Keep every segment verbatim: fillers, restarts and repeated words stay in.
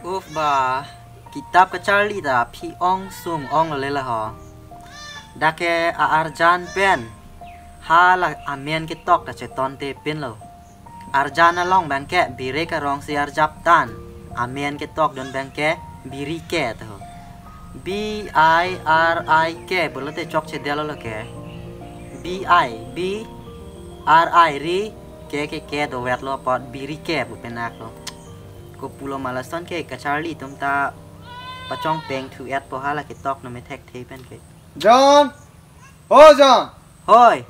Uf ba, kitap kacharli ta aphi ong sung ong lo le la ho. Dak ke a-arjan pen hala amen ketok ta chetonte pinlo. Arjan along abang ke biri karong si arjap tan. Amen ketok dun abang ke biri ke to. B I R I K pulote chokche detlo ke. B I, B R I ri, ke ke ke dovetlo apot biri ke pu penak lo. Kopulo ma lason ke kacharli atum ta pachongpeng thu-et po hala ketok no me thekthe pen ke. John! O John! Hoi!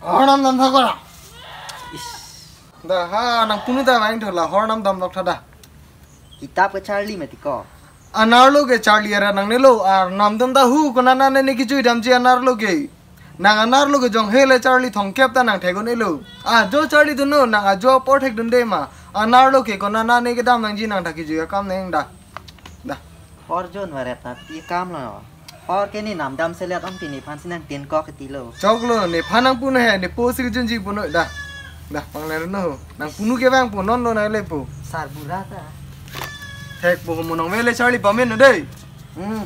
Hor nam dam thak ora. Is. Da ha nangpunu ta vang thola hor nam dam lok tha da. Kitap kacharli mati ko. Anerlo kecharli ra nangnelo, arnam atum ta hu konat nane ne kejui damji anerlo ke. Nang anerlo ke jong hele charli thomkep ta nang thek un-elo. Ajo charli dunnon, nang ajo apor thekdunde ma. Anerlo ke konat nane kedam nangji nang ta kejui akam neng da. Da. Hor jon varet ta pi kam lo. Hor ke ne nam damselet ong ti nephan si nangtin kok ti lo. Choklo, nephan nangpunu he, nepo si kejunji punu da. Da, pangler no. Nangpunu ke vang pu non lo nang le pu. Sarbura ta. Thek pu mo nang vele charli pamen no dei. Hmm.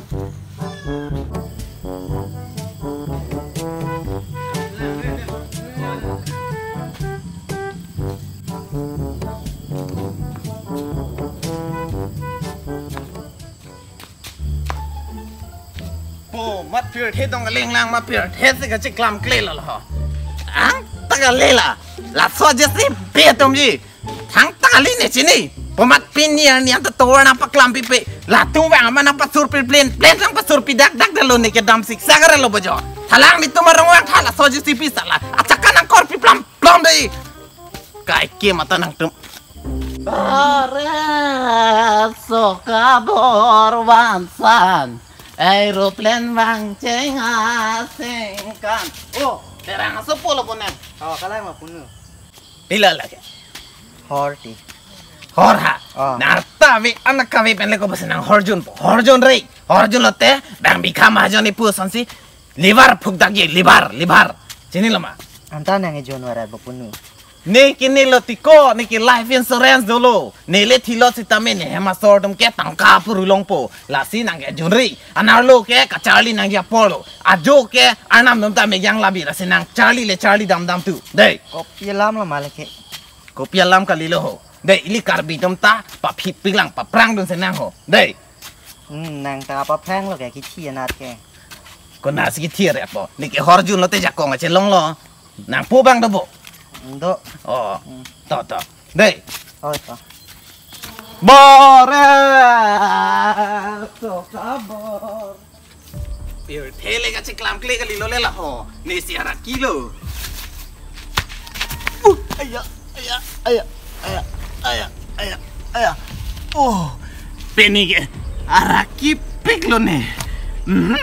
Po mat pirthe dong lenglang ma pirthe si kachiklam kle lo ho. Ang ta kale la. Laso ajoksi pe atumji. Thangta kali ne chini. Po mat pini arni anta tovar nangpaklam pipe. Latum vang ma nangpasurpi plen. Plen nangpasurpi dak dak dalo ne kedam siksa kare lo bojo. Thalang netum arong vang tha laso ajoksi pi sala. Achaka nangkorpi plam plam dei. Kaike mata nangtum. Are so kabor vansan. Aeroplane vang chenga sengkan. Oh, terang aso pulo punem. Oh, kalang ma punu. Pila lagi. Hor ti. Hor ha. Oh. Narta vi anak kavi pen le ko bas nang hor jun po. Hor jun re. Hor jun lote bang bikha majon ipu ason si liver phuk dak ye, liver, liver. Chinilo ma. Anta nang ejun varet ba punu. Ne ke ne lo tiko, ne ke life insurance dolo. Ne le thilo sitame ne hem asor atum ke tangka puru longpo. Lasi nang ke junri. Anerlo ke kacharli nangji apor lo. Ajo ke arnam atum ta mejang labi lasi nang charli le charli dam dam tu. Dei. Kopi alam lo ma le ke. Kopi alam kalilo ho. Dei, ili Karbi atum ta paphi pilang paprang dun si nang ho. Dei. Hmm, nang ta paphrang lo ke kithi anat ke. Konat si kithi re po. Ne ke hor jun lote jakong achelong lo. Nangpu bang do bo. Do. Oh. Hmm. To to. Dei. Oh to. Bore so kabor. Pirthe le kachiklam kle kalilo le la ho. Ne si araki lo. Uh, aya, aya, aya, aya, aya, aya, aya. Oh, pini ke araki pik lo ne. Mhm.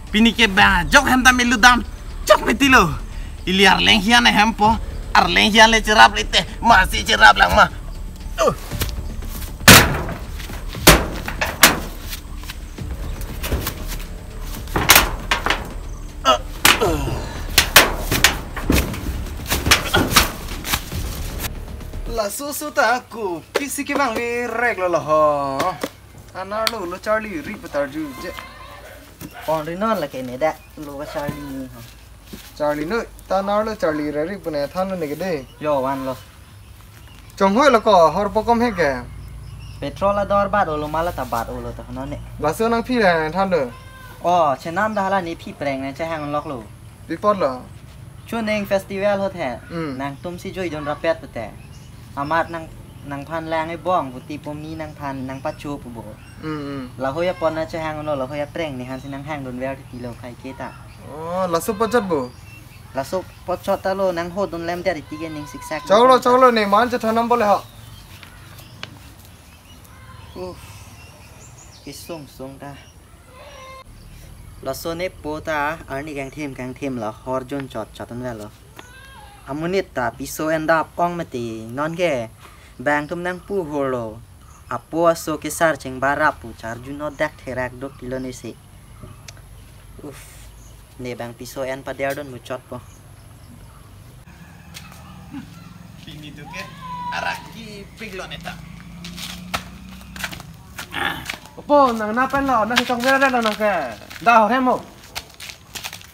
Pini ke bang ajok hem ta melu dam chok meti lo. Ili arleng hian ahem po. Arleng hian le cherap le te. Masi cherap lang ma. Uh. Laso so ta kopisi kevang verek lo lo ho. Anerlo lo charli ri patar ju je. Pon ri non la ke ne da lo ka charli ni ho. Charli noi, ta anerlo charli re ri pune than lo ne ke de. Yo van lo. Chonghoi lo ko, hor po kom he ke. Petrol ador bat olo ma la ta bat olo ta no ne. Laso nangphi le than lo. Oh, chenam da hala ne phi preng ne chehang lok lo. Pi apot lo. Chuning festival hot he. Hmm. Nangtum si joi don rapet pute. Amat nang nangphan lang e bong puti pom ni nangphan nangpacho pu bo. Hmm, hmm. Lahoi apon na chehang lo, lahoi apreng ne han si nanghang don ver ti lo khai ke ta. Oh, laso pachot bo. Laso pachot ta lo nang ho don lem der ti ke ning siksak. Choklo, choklo ne man chethan nam bole ha. Uff. Kisung sung ta. Laso ne po ta arni kangthim kangthim la hor jun chot chot an velo. Amonit ta piso en dap ong mati non ke bang tum nangpu hor lo. Apo aso kesar cheng barap pu charju no dak therak dok kilo ne si. Uff. Ne bang piso en pader don muchot po. Pini tu ke araki pik lo ne ta. Po, nang na pen lo, nang si tong bera lo nang ke. Da ho hem mo.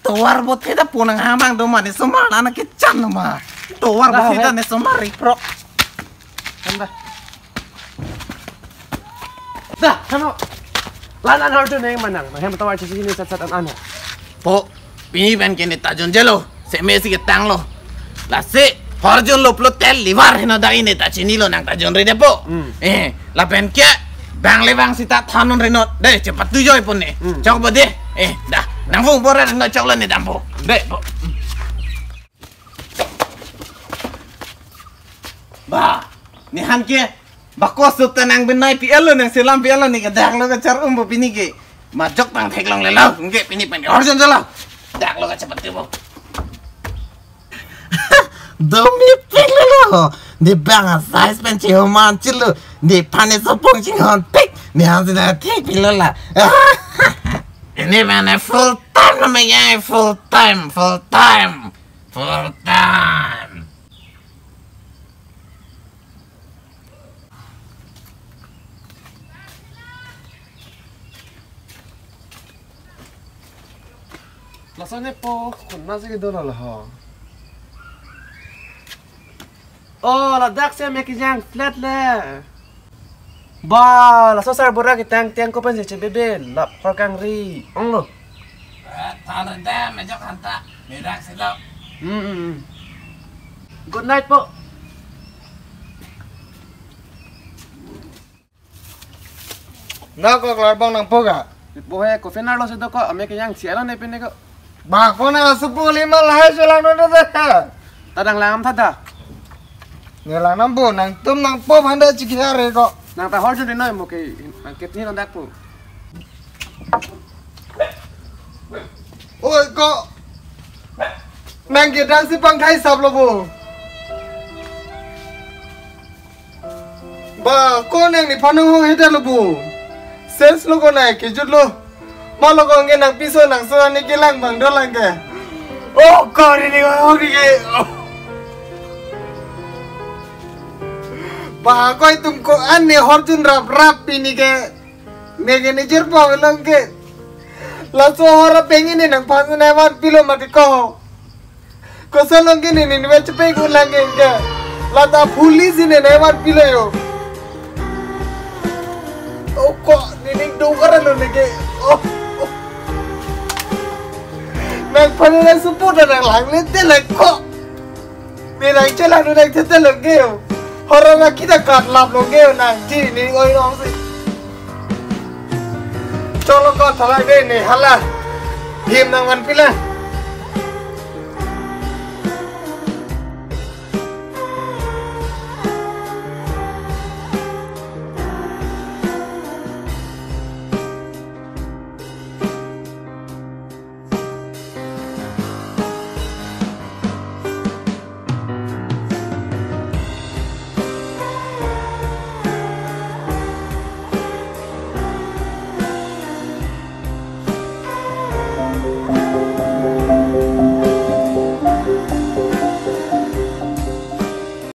Tovar bothe ta po nang hamang do ma ne somar na na kechan ma. Tovar Da bothe ho ta hem. Ne somar ri pro. Hem da. Da, hem mo. Lan an hor tu neng manang. Hem tovar chisi ni sat sat an an. Po, pini pen ke ne ta jonjelo, se me si ketanglo. Lasi, horjun lo plo tel liver heno da ini ta chinilo nang ta jonre depo. Hmm. Eh, lapen ke, bang le bang sita thanon reno. De, cepat tu joi pon ne. Hmm. Chok bo de. Eh, da, nang vung bora reno chok lo ne dampo. De, po. Ba, ne han ke, bako sup ta nang benai P L lo nang selam P L lo ne ke dak lo ke char um bo pini ke. Majok tang theklong le lo, ke pini pen horjun jalo. Dak lo ke cepat tu bo. Domi pik lo lo. Ne bang a size pen chihoman chilo. Ne phane sopong chinghon pik. Ne hansi na thik pik lo la. Ini mana full time nama ya, full time, full time, full time. Laso ne po, kun ma si kedo lo ho. Oh, ladak si me kejang flat le. Ba, laso sar bora ketang tang ko pen si chebebe, lap hor kangri. Ong lo. Eh, than renda, mejok hanta, merak silo. Hmm, hmm, hmm. Good night po. Na ko kelar bang nang po ga? Po he, ko fenar lo si do ko, ame kejang sialo ne pine ko. Ba ko na supu lima lahai selang no da. Tadang langam thada. Ne lang nam po, nangtum nang po phanda chiki hare ko. Nang ta horjun noi mo ke, nang ketni lo dak po. Oi ko. Nang ke dang si pangthai sap lo bo. Ba, ko nang ne phanu ho heda lo bo. Sense lo ko nai kejut lo. Ma lo ko nge nang piso nang so ani kelang bang dolang ke. Oh, ko ri ni ho ri ke. Oh. Ba, ko itum ko an ne horjun rap rap pini ke. Ne ke ne jer po lang ke. Laso hora pengi ne nang phanu nai van pilo mati ko. Koson long ke ne ne me chepe ko lang ke ke. Lata police ne ne mat pilo yo. Oh ko ne ne do kara lo ne ke. Oh. Oh. Nang phanu nang support nang lang le te lang ko. Ne nang chelang nang te te long ke yo. Hora na kita kat lap long ke yo nang ji ne oi long si. Cholo ko thalai de ne hala. Him nang man pila.